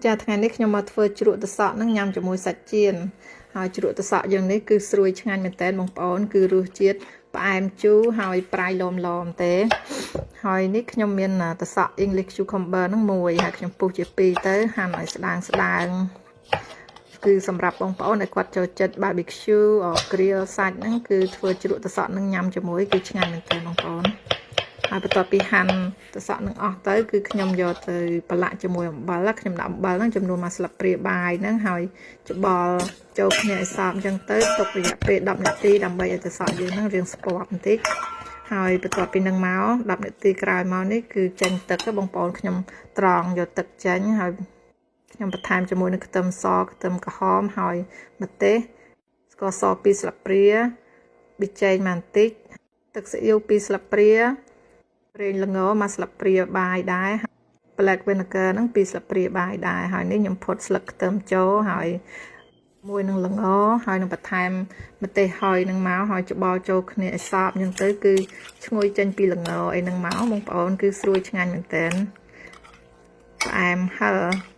ចាថ្ងៃនេះខ្ញុំមកធ្វើជ្រក់ត្រសក់ហ្នឹងញ៉ាំជាមួយសាច់ចៀនហើយជ្រក់ត្រសក់យើងនេះគឺស្រួយឆ្ងាញ់មែនតើបងប្អូនគឺរសជាតិផ្អែមជូរហើយប្រៃឡមឡមទេហើយនេះខ្ញុំមានត្រសក់ English cucumber ហ្នឹងមួយហើយខ្ញុំពុះជាពីរទៅហាន់ឲ្យស្ដើងស្ដើងគឺសម្រាប់បងប្អូនដែលគាត់ចូលចិត្ត barbecue ឬ grill សាច់ហ្នឹងគឺធ្វើជ្រក់ត្រសក់ហ្នឹងញ៉ាំជាមួយគឺឆ្ងាញ់មែនតើបងប្អូនហើយបន្ទាប់ពីហាន់ត្រសក់នឹងអស់ទៅគឺខ្ញុំយកទៅប្រឡាក់ជាមួយអំបិលខ្ញុំដាក់អំបិលហ្នឹងចំនួនមួយស្លាបព្រាបាយហ្នឹងហើយច្បល់ចូលគ្នាឲ្យសព្វអញ្ចឹងទៅទុករយៈពេល10នាទីដើម្បីឲ្យត្រសក់យើងហ្នឹងរាងស្ពាប់បន្តិចហើយបន្ទាប់ពីនឹងមក10នាទីក្រោយមកនេះគឺចេញទឹកបងប្អូនខ្ញុំត្រង់យកទឹកចេញហើយខ្ញុំបន្ថែមជាមួយនឹងខ្ទឹមសខ្ទឹមក្រហមហើយម្ទេសស្ករស2ស្លាបព្រាប៊ីចេងបន្តិចទឹកស៊ីអ៊ីវ2ស្លាបព្រាប្រេងល្ងមួយស្លាបព្រាបាយដែរ black vinegar ហ្នឹង2ស្លាបព្រាបាយដែរហើយនេះខ្ញុំផុតស្លឹកខ្ទឹមចូលហើយមួយនឹងល្ងហើយនឹងបន្ថែមម្ទេសហើយនឹងមកហើយច្បល់ចូលគ្នាឲ្យសព្វអញ្ចឹងទៅគឺឈ្ងុយចេញពីល្ងអីនឹងមកបងប្អូនគឺស្រួយឆ្ងាញ់មែនតើផ្អែមហឹរ។